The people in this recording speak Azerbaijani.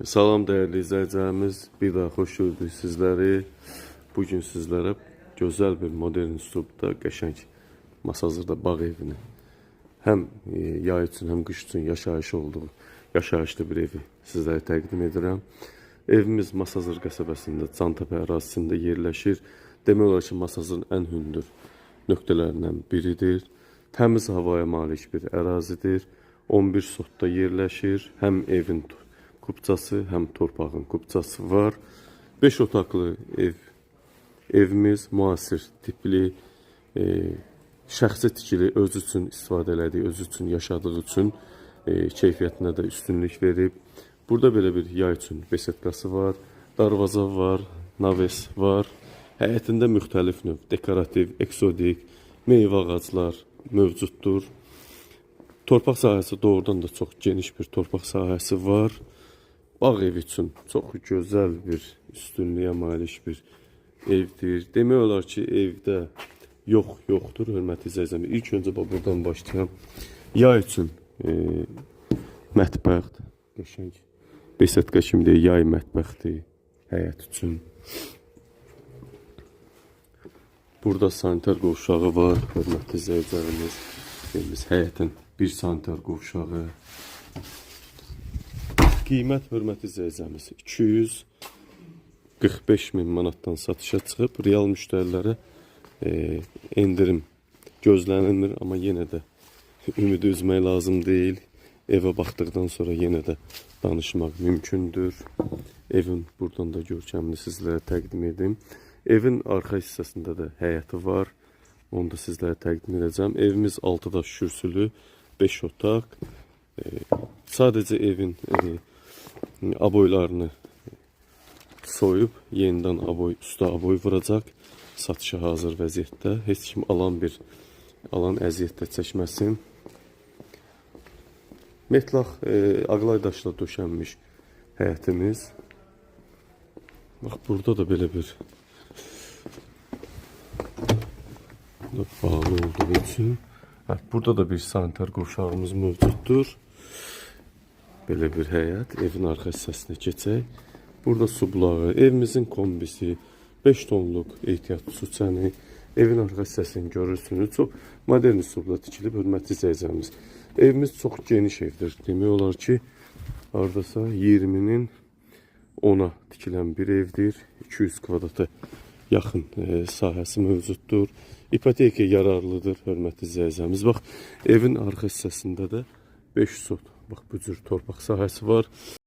Salam dəyərli izləyicilərimiz, bir daha xoş gördük sizləri. Bugün sizlərə gözəl bir modern üslubda qəşəng Masazırda bağ evini həm yay üçün, həm qış üçün yaşayış olduğu yaşayışlı bir evi sizlərə təqdim edirəm. Evimiz Masazır qəsəbəsində, Cantəpə ərazisində yerləşir. Demək olar ki, Masazırın ən hündür nöqtələrindən biridir. Təmiz havaya malik bir ərazidir. 11 sotda yerləşir. Həm evin kupçası, həm torpağın kupçası var. 5 otaqlı evimiz müasir tipli, şəxsi tikili, özü üçün istifadə elədiyi, özü üçün yaşadığı üçün keyfiyyətinə də üstünlük verib. Burada belə bir yay üçün besetkası var, darvaza var, naves var. Həyətində müxtəlif növ dekorativ, eksotik meyvə ağaclar mövcuddur. Torpaq sahəsi doğrudan da çox geniş bir torpaq sahəsi var. Bağ evi üçün çox gözəl bir üstünlüyə malik bir evdir. Demək olar ki, evdə yox yoxdur, hörmətli izləyicilər. İlk öncə bax buradan başlayam. Yay üçün mətbəx, qəşəng besetka kimi deyək, yay mətbəxdir həyət üçün. Burada sanitar qovşağı var, hörmətli izləyicilərimiz. Evimiz həyətin bir sanitar qovşağı. Qiymət, hörmətli izləyicilərimiz, 245 min manatdan satışa çıxıb. Real müştərilərə endirim gözlənilmir, amma yenə də ümidi üzmək lazım deyil. Evə baxdıqdan sonra yenə də danışmaq mümkündür. Evin buradan da görkəmini sizlərə təqdim edim. Evin arxa hissəsində də həyəti var. Onu da sizlərə təqdim edəcəm. Evimiz 6 daş kürsülü, 5 otaq. Sadəcə evin aboylarını soyub yenidən aboy, usta aboy vuracaq. Satışa hazır vəziyyətdə. Heç kim alan əziyyət də çəkməsin. Metlaq ağlay daşla döşənmiş həyətimiz. Bax burada da belə bir burada bağlı olduğu üçün. Hə, burada da bir sanitar qovşağımız mövcuddur. Belə bir həyət. Evin arxa hissəsinə keçək. Burada su bulağı, evimizin kombisi, 5 tonluq ehtiyat su çəni, evin arxa hissəsini görürsünüz. Çox modern üslubda tikilib, hörmətli izləyicilərimiz. Evimiz çox geniş evdir. Demək olar ki, hardasa 20-nin 10-a tikilən bir evdir. 200 kvadrata yaxın sahəsi mövcuddur. İpoteka yararlıdır, hörmətli izləyicilərimiz. Bax, evin arxa hissəsində də 5 sot, bax bu cür torpaq sahəsi var.